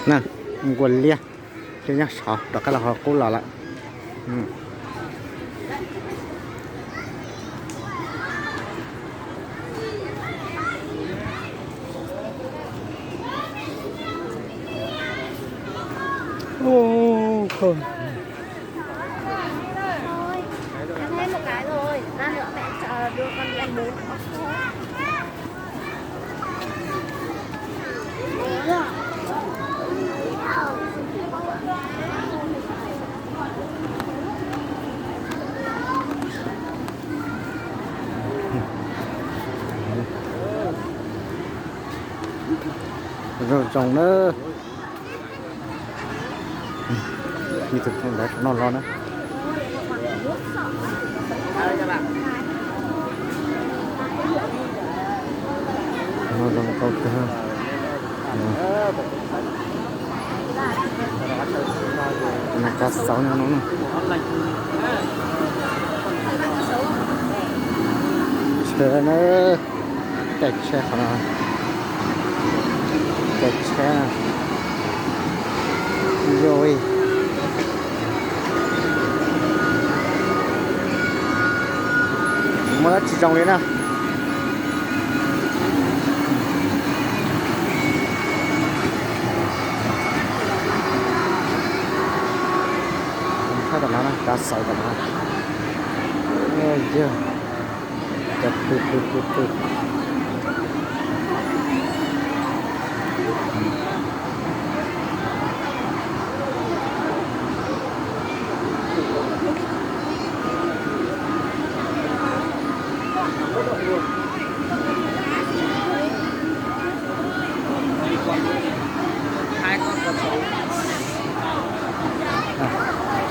Na, nkuas liab, liab nyob saud rov qab los ho qub los lawm. Ôi, em thấy một cái rồi, lát nữa mẹ cho đưa con đi ăn bún. Zoo zoo na. Ib tug ntawd no los na. No zoo nkauj kawg. Kav xauv no no. Tsheb na, caij tsheb qhov no, caij tsheb yog muaj dab tsi zoo li na. Thaj tom no, kav xauv tom no. Yog, pw pw pw pw.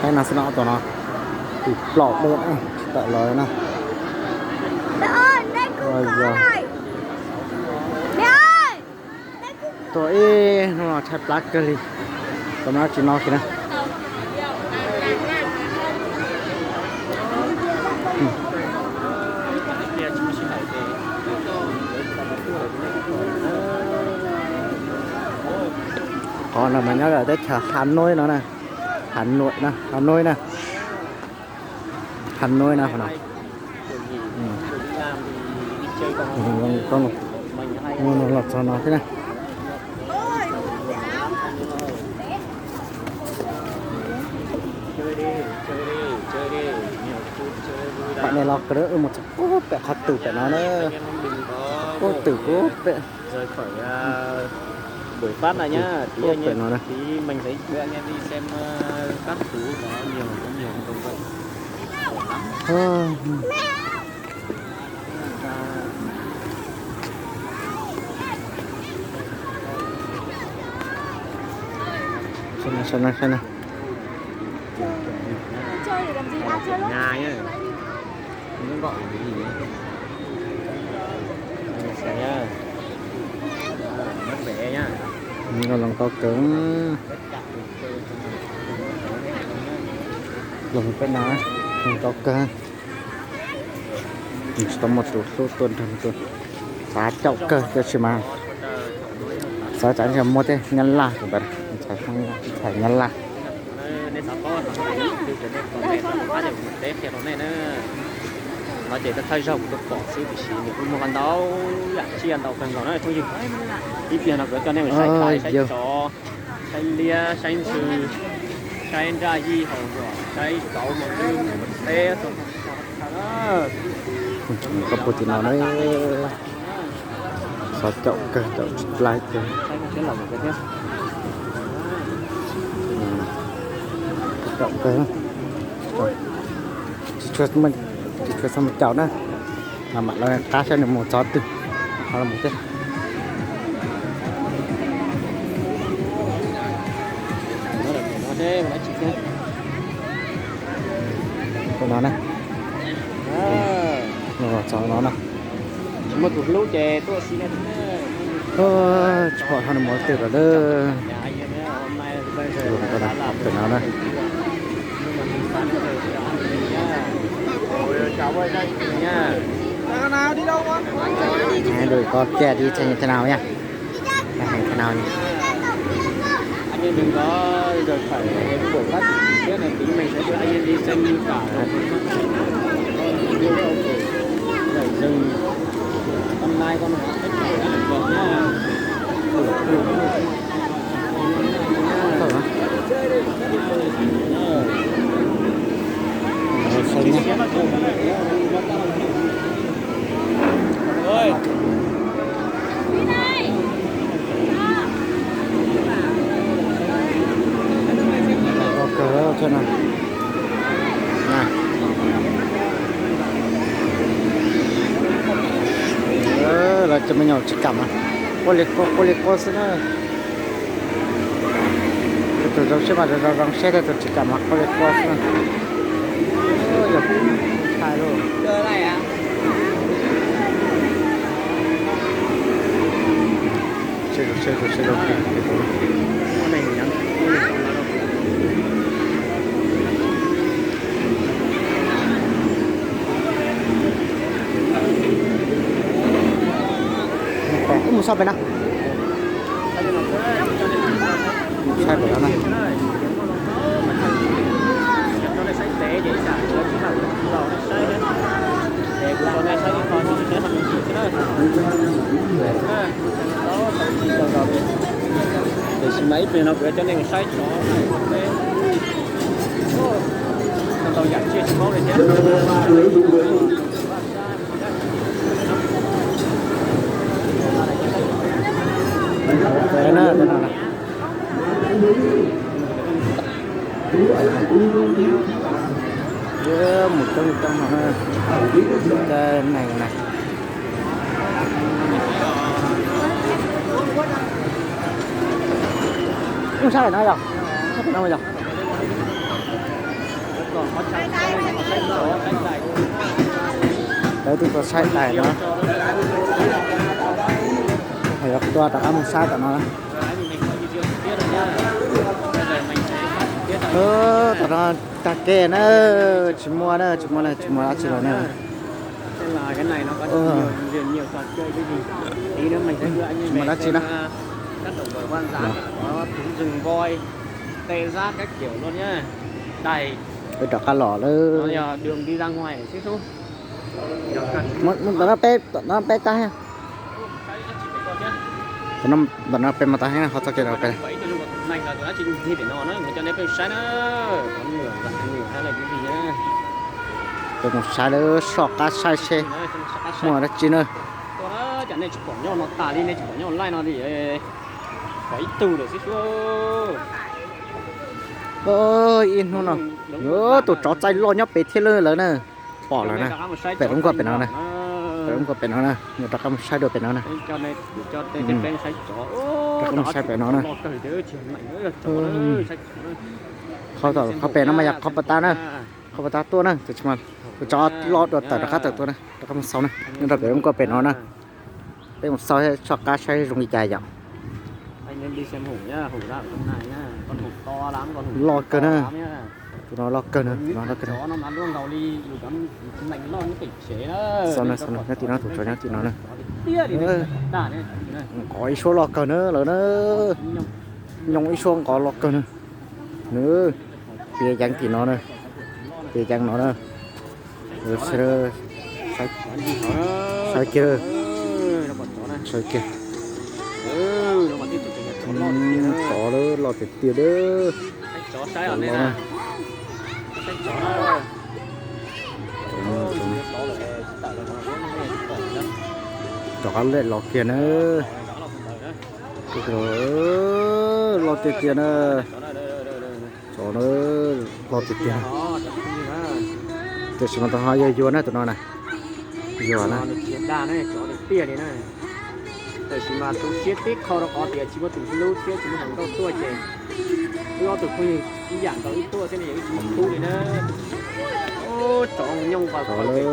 Saib no xwb no, tus no tus plom dub tawm los na. Yog tus ib hnub no tshaib plab kawg li, tus no tsis no kiag na. Qhov no mas nyob teb chaws Hà Nội no na, Hà Nội na, Hà Nội na, Hà Nội na, qhov no. Los txog no thiab na. Pam nej los kawg, wb mus txog puag pem qhov twg pem no na. Puag twg puag pem. Rời khỏi buổi phát này nhá, tí anh em, tí mình sẽ đưa anh em đi xem các thứ có nhiều, có nhiều, có nhiều. Saib na, saib na, saib na. Nga nhá. Không biết gọi là cái gì nhá. Xem nhá. Mất vé nhá. Nws los tau kawg. Los peb no, los tau kawg. Tsis tau muaj tus hlub tuaj nrog tus, xav caum kawg tiam sis mas xav tsam ntshe muaj tej nyab laj tus ntawd, txhais nyab laj. Nej xav paub no ces thawj zaug kuv tuaj pom xwb tiam sis nws kuj muaj ntau yam tsiaj ntau kawg nkaus na phooj ywg. Ib pliag no kuv yuav coj nej mus saib kais, saib tsov, saib liab, saib ntxhw, saib nraj yij haus huam, saib kauv mos lwj mos teb. Koj puag tim no na, xav caum kawg, caum tsis laib kawg. Caum kawg, tsis tshua, tsis tshua xav mus caum na. Mam mam los qab saib nws mus txog twg, qhov los mus thiab. Tus no na, Txog no na. Tsis muaj tus hlub ces tuaj si na. Tsis pom hab no mus twg lawm. Pem no na. Lwm koj kiag di tseem thế nào nha. Thế nào nhỉ? Anh em đừng có rời khỏi buổi phát triển tiếp này, tí mình sẽ đưa anh em đi xem cả. Đẩy rừng. Hôm nay con nó hết cả các lực lượng nhá. Lawv cov me nyuam tsis kam mas quaj li quaj quaj li quaj xwb na. Tus zoo siab mas zoo zoo siab, tus tsis kam mas quaj li quaj xwb na. Yog thaij lauj. Seb zoo seb zoo seb zoo. Mus saib pem na. Saib pem no na. Tiam sis mas ib pliag no kuv yuav coj nej mus saib tsov. Tau yam tsiaj tsis paub li thiab. Mus coob coob no, neeg na. Mus saib no yog, no yog. Lawv twb tuaj saib tais no. Yog tuaj rov qab mus saib tom no. Tom no tag kev na, tsis muaj na, tsis muaj na, tsis muaj dab tsi lawm na. Tsis muaj dab tsi na. Peb rov qab los lawm. Ntawm no peb, ntawm no peb tag. Ntawm no peb mas tag, ho txoj kev no peb. Peb mus saib lawm, soj qab saib seb muaj dab tsi na. Ib hnub no, tus tsov txaij loj nyob pem thiab lawm na. Pom lawm na. Pem lub nkuaj pem no na. Pem lub nkuaj pem no na, yuav rov qab mus saib dua pem no na. Rov qab mus saib pem no na. Qhov tom qhov pem no mas yog qhov pas tas na. Qhov pas tas tuaj na, tus tsov loj dua tawm rov qab tawm tuaj na, rov qab mus xaus na, nyob rau pem lub nkuaj pem no na. Peb mus xaus soj qab saib zoo li cas yom. Loj kawg na, tus no loj kawg na, tus no loj kawg na. Xaus na, xaus na, nyob tim no, tus tsov nyob tim no na. Nqov ib suab loj kawg na lawm na. Nyob ib suab nqov loj kawg na. Nws piav yeev tim no na. Piav yeev no na. Saib kiag, saib kiag. Tsov loj tiag tiag lawm. Rov qab lem los kiag na. Loj tiag tiag na. Tsov na, loj tiag tiag. Tiam sis mas tus no yog yuag na, tus no na. Yuag na. Tiam sis mas tu siab tib qho rau qhov tias tsis muaj tus hlub thiab tsis muaj hluas nkauj tuaj ces wb ob tug phooj ywg ib yam nkaus wb tuaj thiab ne, yog wb tsis muaj khub li na. Tsov lawm.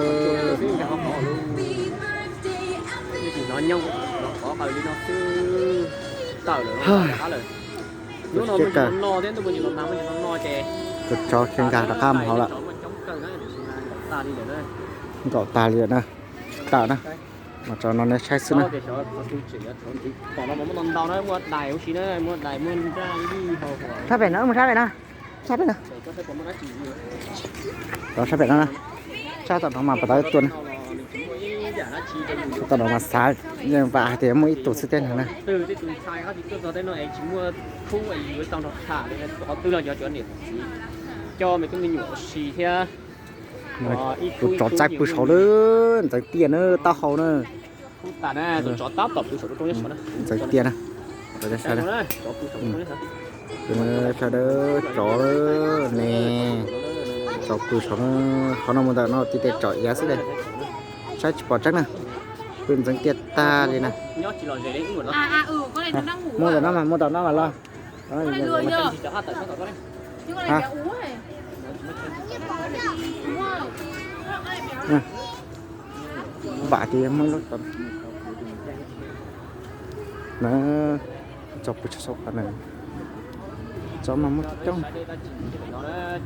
Hnov nyooj hnov qov qaws li no xwb, tawm lawm, rov qab lawm. Hnub no muaj ntsis no no thiab, ntuj muaj ntsis no no, muaj ntsis no no ces tus tsov khiav nkag rov qab mus hauv lawm. Nkaum tag li lawm na. Tawm na. Mas tsov no nej saib xwb na. Sab pem no, mus sab pem no. Sab pem no. Rov sab pem no na. Sab tom no mas pas tau ib tug na. Sab tom no mas xav yeej vam hais tias muaj ib tug xwb thiab no na. Tus tsov txaij pw saud lawm, ntxeev tiaj na, taub hau na. Ntxeev tiaj na. Sawv daws, tsov ne, tsov pw saud na, qhov no mus ntawm no tib teg tsom iav xwb de. Saib tsis pom tseeb na, pw ntxeev tiaj tag li na. Muaj ntawm no mas, muaj ntawm no mas los. Vam tias muaj lub tod na, tsov pw tsis saum qhov na, tsov mas muaj coob.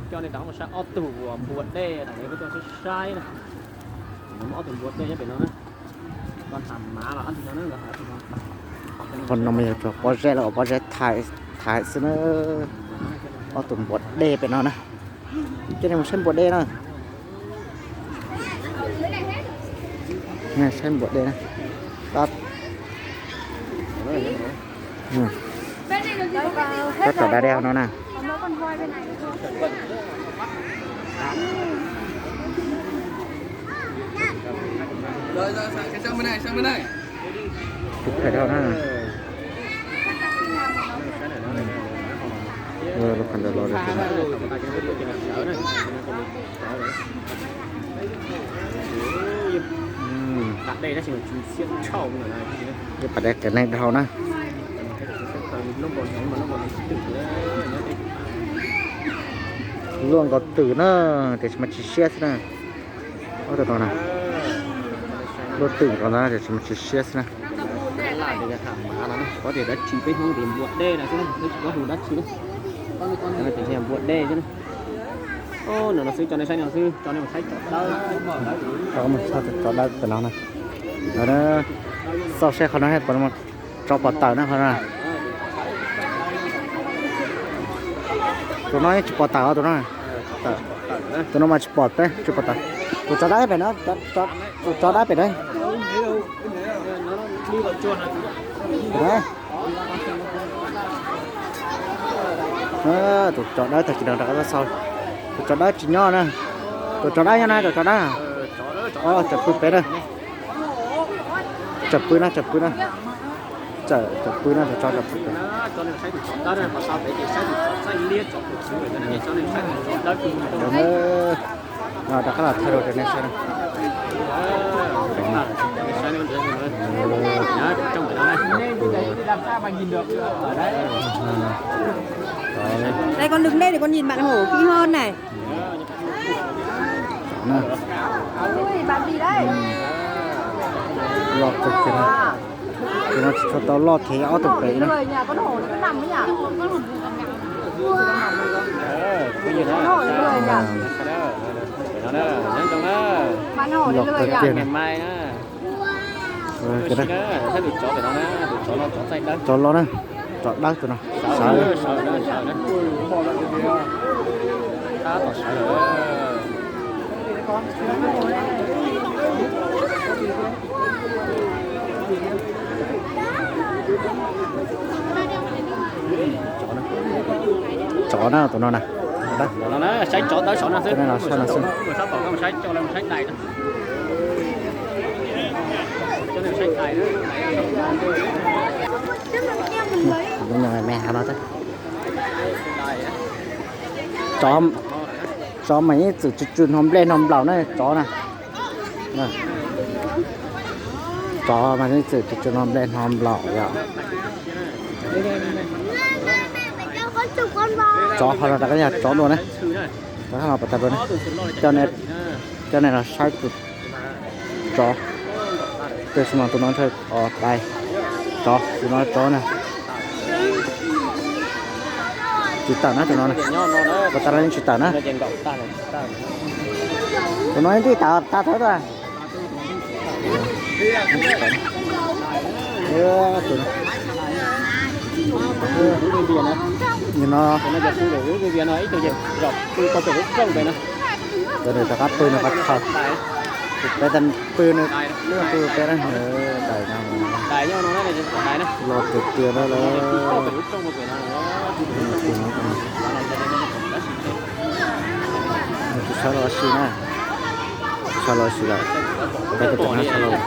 Coj nej rov mus saib ob tug npua dej, thaum ntawd kuv tuaj saib saib na. Ob tug npua dej nyob pem no na. Qhov no mas yog pob zeb los pob zeb Thaib xwb na. Ob tug npua dej pem no na. Coj nej mus saib npua dej na. Saib npua dej na. Tab tom da dej no na. Kuv phem dhau na. Lub qhov ntawd los rau. Ib pas dej qias neeg dhau na. Luaj nkaus twm na, tiam sis mas tsis siab xwb na. Ob tug no na, luaj twm nkaus ntawd tiam sis mas tsis siab xwb na. Peb Hmoob tias dab tsi, peb Hmoob tias npua dej no xwb, peb tsis paub hu dab tsi na. Tias npua dej xwb na. No no xwb, coj nej saib no xwb, coj nej mus saib tsov dawb. Coj mus saib tsov dawb pem no na. Xauj seb qhov no puas tsov pom tawm na qhov no. Tus no tsis pom tawm os tus no. Tus no mas tsis pom teb, tsis pom tawm. Tus tsov dawb pem no, tus tsov dawb pem no. Tus tsov dawb tag kis no rov qab xauj. Tus tsov dawb tsis nyob na. Tus tsov dawb nyob na, tus tsov dawb. Tsam pw pem na. Tsam pw na, tsam pw na. Tsam pw na, tus tsov tsam pw pem. Rov qab los thaij rau nej saib na. Đây con đừng đây để con nhìn bạn hổ kỹ hơn này. Loj kawg kiag na. Tus no tsis tshua tau loj thiab, ob tug pem na. Loj kawg kiag na. Tsov loj na, tsov dawb tus no. Sawv. Tsov na, tus no na. Saib tsov dawb saum no xwb. Saib dais. Me no. Tsov, tsov mas yeej txwm tsw tsw hno nplej hno nplaum na tsov na. Tsov mas yeej txwm tsw tsw hno nplej hno nplaum yom. Tsov qhov no rov qab yog tsov dua na. Rov qab los pas tas rau ne. Coj nej los saib tus tsov. Tab sis mas tus no ntshe dais, tsov, tus no tsov na. Tsis tawm na tus no, pas tas los yeej tsis tawm na. Tus no yeej tij tawm tag thawb tas. Tus no, cov nws rov qab pw nws qhov chaw, peb tau pw nws, pw peb na, dais no los tiag tiag na lawm. Tsis sawv los si na, tsis sawv los si lawm, peb tau tawm no sawv los.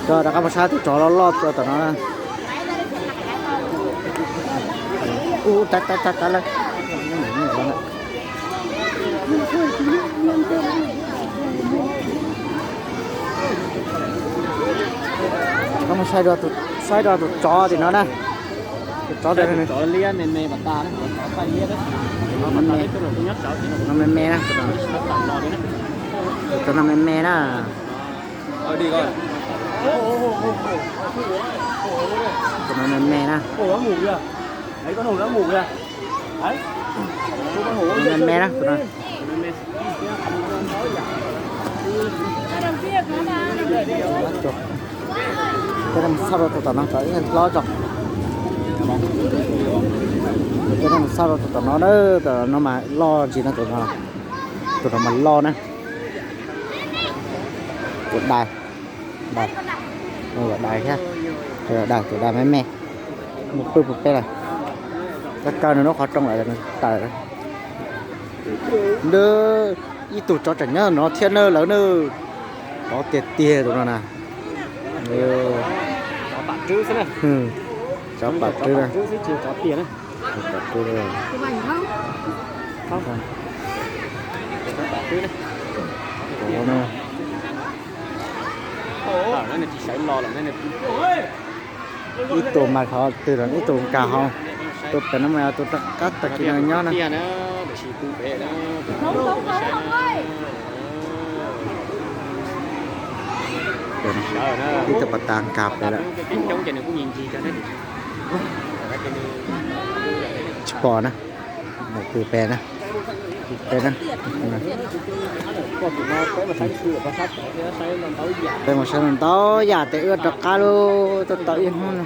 Rov qab mus saib tus tsov loj loj tom no. Ub, tag tag tag tag lawm. Rov qab mus saib, saib rau tus tsov tim no na. Tus tsov, tus tsov liab me me pas tas, tus no me me na, tus no me me na. Tus no me me na. Tus no me me na, tus no. Peb mus txhaj rau tus tom no, tsov ib hlob tso. Peb mus txhaj rau tus tom no na, tom no mas loj ntsis na, tus no, tus no mas loj na. Tus dais, dais, dais thiab, dais, tus dais me me, mus pw puag peb lawm. Kawg kawg nws lub qhov rooj lawm nws tawm. Ntawd ib tug tsov tseem nyob no thiab na lawv na. Tsov tiag tiag tus no na. Tsov pam rwb na. Tsov pam rwb na. Ib tug mas qhov twg los ib tug nkag hauv. Tus pem no mas yog tus rov qab tag kis no nyob na. Ib tug pas tas nkag pem lawm. Tsis pom na. Mus pw pem na. Pem na. Peb mus saib ntau yam ces wb rov qab lub tau tau ib hnub no.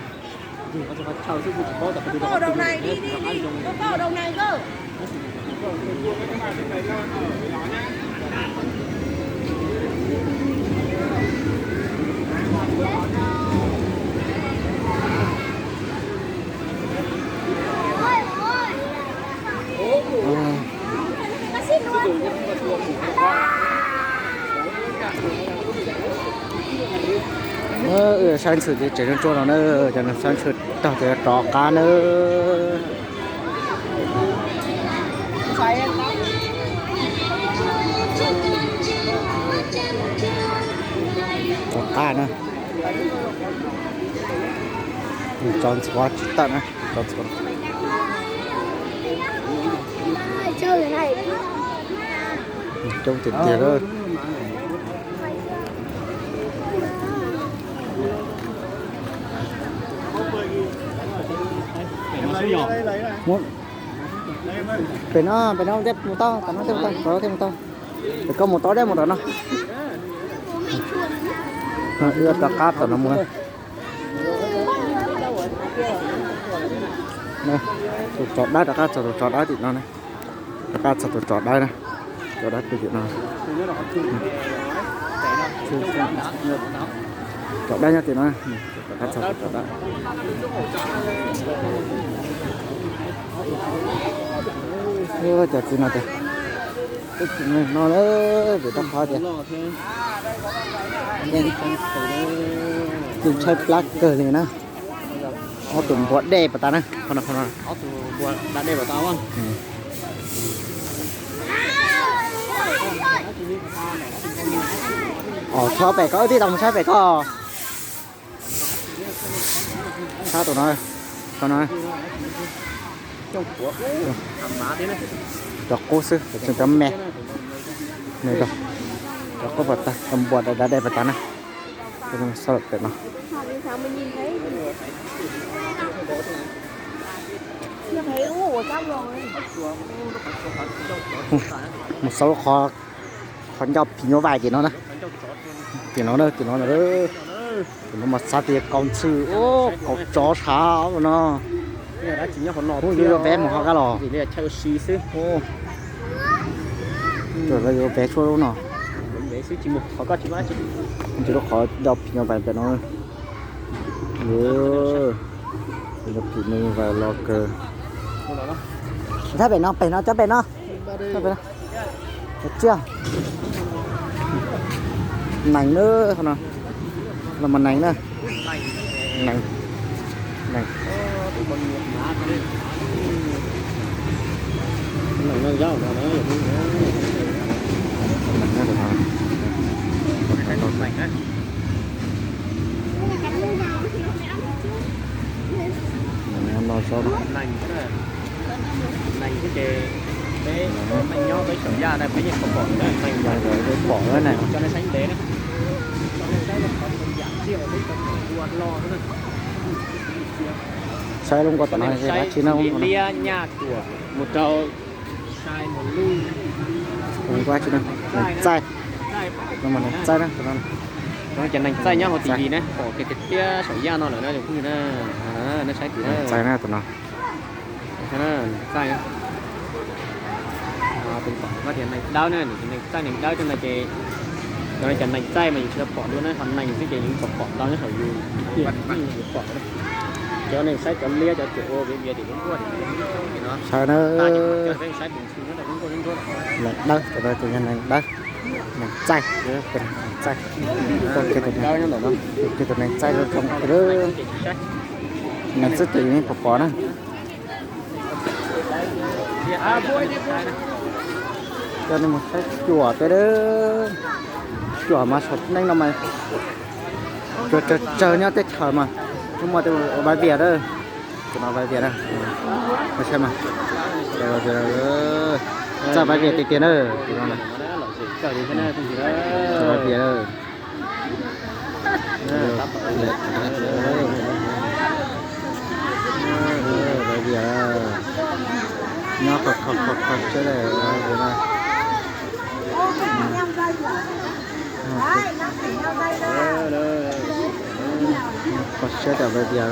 Wb saib ntxhw ces tseem tsuag no na, cov no saib ntxhw tag ces rov qab na. Rov qab na. Tso ntxhuav tsis tawm na, tso ntxhuav. Coob tiag tiag lawm. Pem no, pem no thiaj mus tau, tom no thiaj mus tau, tom no thiaj mus tau. Pem koj mus tau deb mus tom no. Wb rov qab tom no mus. Tus tsov dawb rov qab txog tus tsov dawb tim no na. Rov qab txog tus tsov dawb na. Tsov dawb pw tim no. Tsov dawb nyob tim no. Rov qab txog tus tsov dawb. Cov txiv no tias, no na, vim rau qhov tias yeej tshaib plab kawg li na. Ob tug npua dej pas tas na, qhov no, qhov no. Os, txhob pem koj, wb tib tau mus saib pem koj. Sab tus no. Qhov no cov qub xwb, tseem cov me. Nws cov qub pas tag, cov npua dav dav dej pas tag na. Xauj pem no. Mus xauj lub qhov, qhov ncauj phim nyuj vais tim no na. Tim no na, tim no na. Tim no mas xav tias kaus ntxhw, kaus tsov sav no. Kuv yuav yuav pem mus ho kab los. Yuav pem suab lub no. Ntsis lub qhov ncauj phim nyuj vais pem no. Ncauj phim nyuj vais los kawg. Thab pem no, pem no, cov pem no. Tsiaj nees na, qhov no los mas nees na. Nees, nees. Nees na, tus no. Nees no, no, no. Nees xwb ces peb meej nyob peb saum yaj na peb yeej pom pom na, nees pom na, cov nej saib ntev na. Cov nej saib qhov yam tsiaj uas peb tau pom ua lo xwb na. Saib lub nkuaj tom no dab tsi na, liab nyaj tuam mus rau sai mus luj. Nees txaij, no mas nees txaij na, cov nees txaij nyob hauv T V na, pom kiag tiag tiag saum yaj no lawm na, nej saib tim na. Txaij na tus no. Txaij. Tus pom tias nees dawb na, nees txaij nees dawb tej no ces, cov no cov nees txaij mas yus tsis tau pom dua na, ho nees xwb ces yus pom pom ntau nyob saum yus, yus pom. Cov neeg saib cov liab cov tuam ua viav viav tim lub nkuaj tim no. Saib na. Nees dawb, cov no ces yog nees dawb, nees txaij, nees txaij. Kiag tus nees txaij zoo zoo. Nees xwb ces yus yeej pom pom na. Coj nej mus saib cuam tej, cuam mas saum neej no mas cuam tsawg tsawg nyob teb chaws mas, muaj tej ua vaj vias na. Tus no vaj vias na, saib mas, txawj vaj vias tiag tiag na, tus no na. Vaj vias na. Vaj vias nyob qhov qhov qhov tsev lawm. Qhov siab tas vaj vias.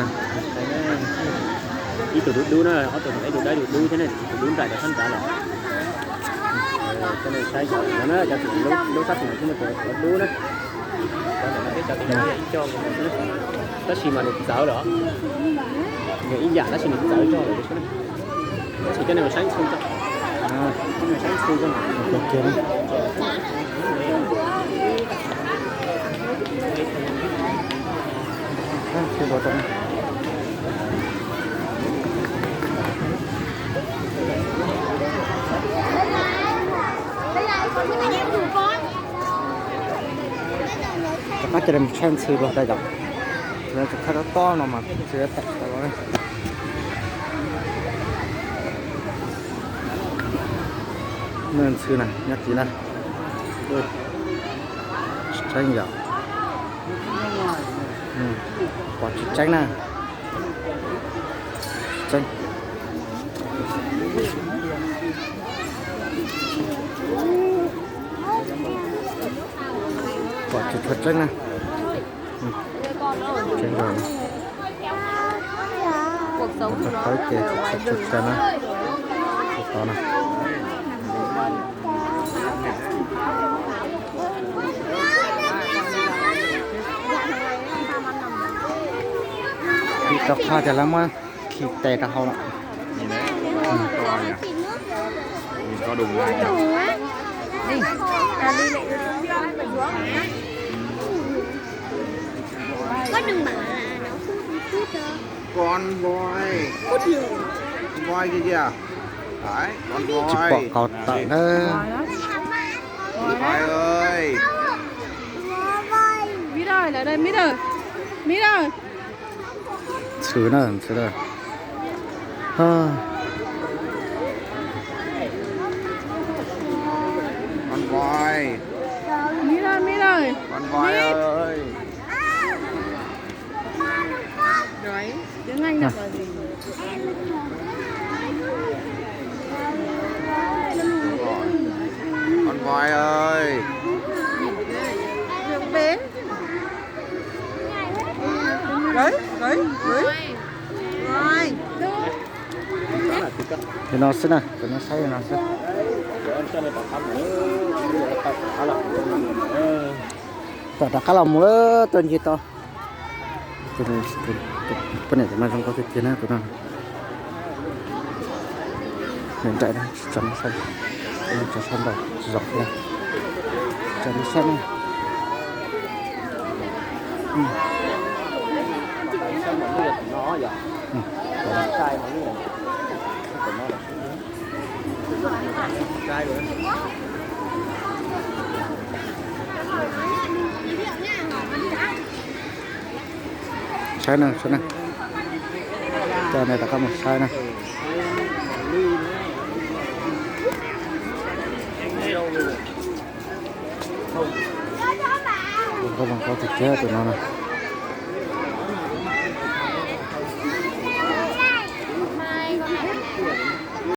Ib tug dub dub na, ob tug, ib tug dawb tus dub thiab ne, tus dub nraim rau sab nrad lawm. Cov nej saib cov no na, cov lub sab tim no thiab no cov dub na. Cov no peb cov tim no ib co nkaus xwb na. Tab sis mas nws txawv lawm. Nws ib yam tab sis nws txawv zog lawm xwb na. Tab sis cov nej mus saib ntxhw tso. Saib ntxhw tso. Rov qab cia li mus saib ntxhw dua tas yom. Tus no tseem thaj tob tob no mas tsis tau tawm tau los. Ntxhw na nyob tid na. Tsis tseeb yom. Pom tsis tseeb na. Tseeb. Pom tsis tshua tseeb na. Tseeb, qhov qhawv ces tsis tshua tseeb na. Tov na. Vim rau qhov tias lawv muab khi tes rau hauv lawm. Con voi. Voi kìa kìa. Đấy, con voi. Tsis pom qau tawm na. Voi ơi. Ntxhw na, ntxhw na. Con voi. Mira, mira. Con voi ơi. Nói, tiếng Anh đọc là gì? Con voi ơi. Đấy, đấy, đấy. Rồi. Tus no xwb na, tus no saib no xwb. Tom rov qab los mus lawm, tuaj ncig tau. Poj niam tus no zoo nkauj tiag tiag na tus no. Nws nraim na, tsis tso nws saib, tso sab nraud tsis zoo thiab. Tso nws saib na. Saib na, saib na. Coj nej rov qab mus saib na. Zoo nkauj tiag tiag tus no na.